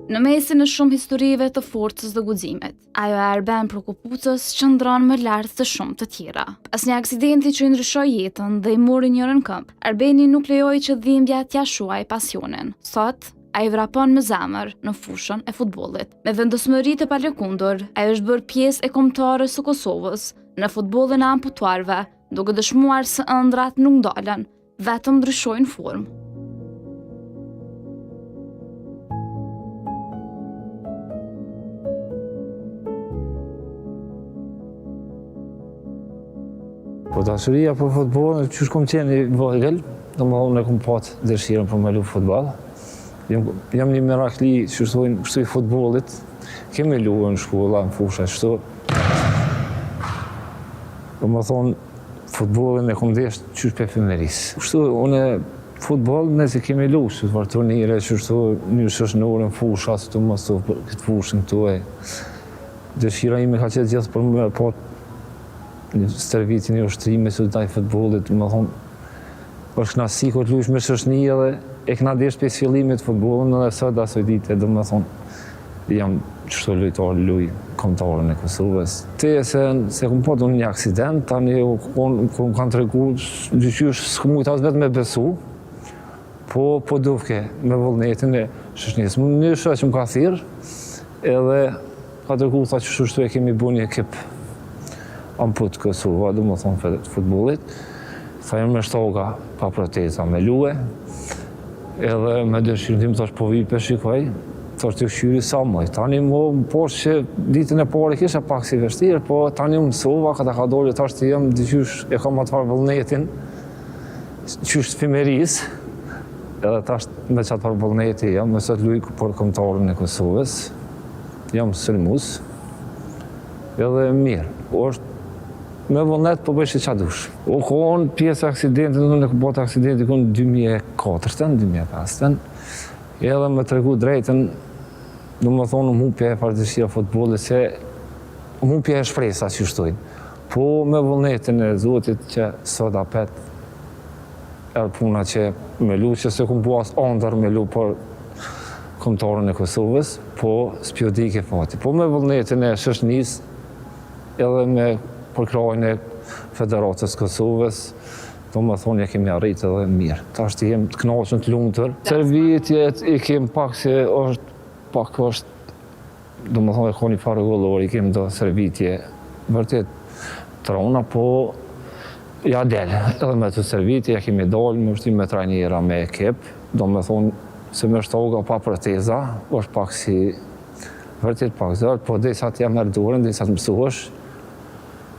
Në mesin e shumë historive të forcës dhe guximit, ajo e Arben Prokopucës qëndron më lart se shumë të tjera. Pas një aksidenti që i ndryshoi jetën dhe i mori njërën këmbë, Arbeni nuk lejoi që dhimbja t'ia shuajë pasionin. Sot, ai vrapon me zemër në fushën e futbollit. Me vendosmëri të palëkundur, ai është bërë pjesë e kombëtares së Kosovës në futbollin e amputuarve, duke dëshmuar se ëndrrat nuk ndalen, vetëm ndryshojnë formë. Po dashuria për futbollin, qysh kom qenë i vogël, domethonë e kom pat dëshirën për me lu futboll. Jam, jam një merakli, që thojnë, kështu i futbollit, kemi lu në shkolla, në fusha, kështu. Domethonë, Futbollin e kom desht qysh prej fëmijërisë. Kështu unë futboll nëse kemi lu, që të turnire, qështu në shoqnore në fusha, sidomos këtë fushën këtu e dëshira ime ka qenë gjithë për me pa një stërvitje, një ushtrime që ndaj futbollit, domethonë, është knaqësi kur të lush me shoqni edhe e kena desht prej fillimit futbollin edhe sot asoj dite, domethonë, Jam qështu lojtar luj kombëtaren e Kosovës. Te se se kom pat unë një aksident, tani u kon kur më kanë tregu, diqysh s'kom mujt as vetë me besu. Po po dufke me vullnetin e shoqnisë. Një shoq më ka thirr, edhe ka tregu tha qështu shtu e kemi bu një ekip amput Kosova, domethonë futbollit. Tha jam me shtoga pa proteza me lue. Edhe me dëshirën tim thash po vi pe shikoj, thash të kqyri sa muj. Tani mu po që ditën e parë kisha pak si vështirë, po tani u mësova, ka ta ka dole tash të jam diqysh e kam atë farë vullnetin, qysh të fëmijërisë, edhe tash me qatë farë vullneti jam, me sot luj për kombëtaren e Kosovës, jam sulmus, edhe mirë, është Me vullnet po bëjsh çka dush. U kon pjesë e aksidentit, unë e kom pat aksidenti kon 2004-ën, 2005-ën. Edhe me tregu drejtën, domethonë më hupi ajo farë dëshira futbollit, se më hupi e shpresa që shtojnë. Po me vullnetin e Zotit që sot apet erdh puna që me lu, që s'e kom pas andërr me lu për kombëtaren e Kosovës, po s'pjo dike fati. Po me vullnetin e shoqnisë, Edhe me përkrahjen e Federatës së Kosovës, domethonë ja kemi arrit edhe mirë. Tash të jem të kënaqur, të lumtur. Stërvitjet i kem pak se është pak është domethonë e ka një farë rregullore, i kem do stërvitje vërtet të rona, po ja del. Edhe me të stërvitje ja kemi dalë, me ushtri me trajnera, me ekip, domethonë se me shtoga pa proteza, është pak si Vërtet pak zor, po derisa t'ja merr dorën, derisa të mësohesh,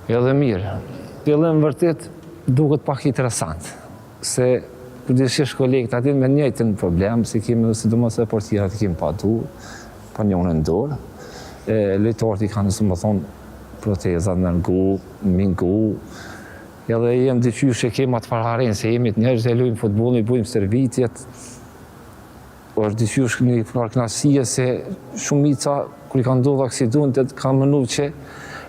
edhe mirë. Fillim vërtet duket pak interesant, se kur t'i shihsh kolegët aty me njëjtin problem, si kemi sidomos edhe portierat i kemi pa duar, pa njënën dorë, e lojtarët i kanë, domethonë, protezat në ngu, mi ngu, edhe jem diqysh e kemi atë farë harenë, se jemi të njerëz e lujmë futbollin, i bujmë stërvitjet, Është diqysh një farë knaqësie se shumica kur i ka ndodhë aksidentet kanë menu që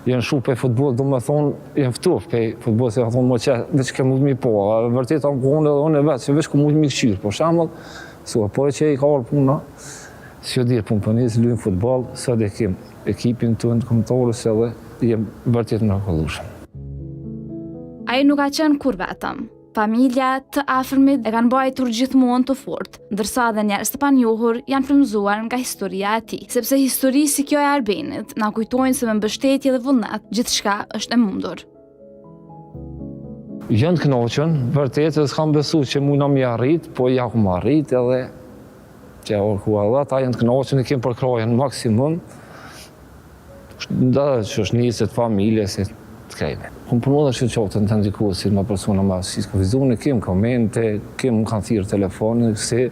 janë shu prej futbollit, domethonë janë ftof prej futbollit, se ka thonë mo që veç ke mujtë mi po, a vërtet am konë edhe unë vetë, që veç ku mujtë mi kqyrë, për shembull, su, po e që i ka ardhë puna, s'jo dirë punë për njës, lujmë futboll, sot e kem ekipin tonë të kombëtares edhe jem vërtet mrekullueshëm. Ai nuk ka qenë kurrë vetëm. Familja, të afërmit e kanë mbajtur gjithmonë të fortë, ndërsa edhe njerëz të panjohur janë frymëzuar nga historia e tij. Sepse histori si kjo e Arbenit na kujtojnë se me mbështetje dhe vullnet gjithçka është e mundur. Janë të kënaqun, vërtet, edhe s'kam besu që mujna me arrit, po ja kum arrit edhe që e orku edhe ata janë të kënaqun, e kem përkrahjen maksimum. Da, që është njësët familje, se të krejve. Kom punu edhe shoqatën të ndikuesit me persona me aftësi të kufizuar, kem komente, kem më kanë thirrë telefonin, si,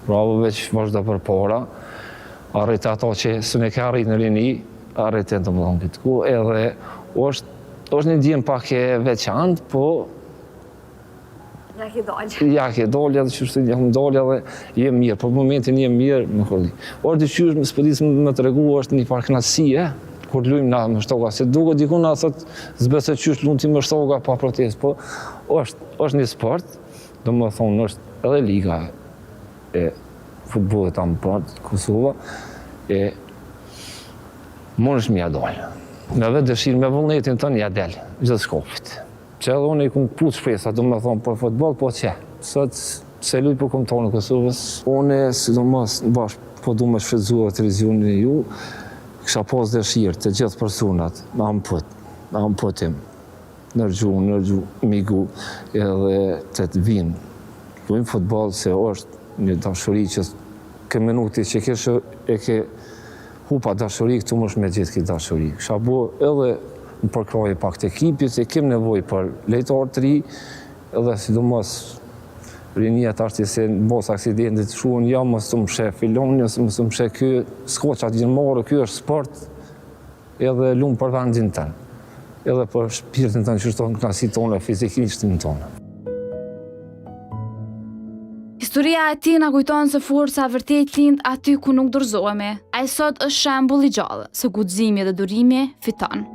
bravo veç vazhdo përpara, arrit ato që s'e ke arrit në rini, arrit e domethonë këtë ku, edhe është, është një ndjenjë pak e veçantë, po Ja ke dalë. Ja ke dalë edhe që shtë jam dalë edhe jem mirë, për momentin jem mirë, më kërdi. Orë diqysh, më s'po di si me tregu, është një farë knaqësie, kur lujmë na me shtoga, se duket dikun na thot, s'besoj qysh lun ti me shtoga pa protezë, po është, është një sport, domethonë është edhe liga e futbollit amput, Kosova, E mundesh me ja dalë. Me vetë dëshirë, me vullnetin tënd ja del, gjithë shkopit. Që edhe unë i kum kput shpresa, do me thonë, për futboll, po që. Sot, se luj për kombëtaren e Kosovës, unë, sidomos, bash, po du me shfrytëzu edhe televizionin e ju, kisha pas dëshirë të gjithë personat, me amput, me amputim, nërgju, nërgju, migu, edhe të të vinë. Lujmë futboll se është një dashuri që ke minuti që kesh e ke hupa dashuri, këtu më është me gjithë këtë dashuri. Kisha bo edhe në përkrahje pak të ekipit, se kem nevojë për lojtarë të ri, edhe sidomos rinia tashti se në mos aksidentit shuan, ja mos të më sheh filoni, ose mos të më sheh ky, s'ka qatë gjë marrë, ky është sport, edhe lum për vendin tënd, edhe për shpirtin tënd që është në knaqësi tonë, fizikisht tonë. Historia e tij na kujton se forca vërtet lind aty ku nuk dorëzohemi. Ai sot është shembull i gjallë se guximi dhe durimi fiton.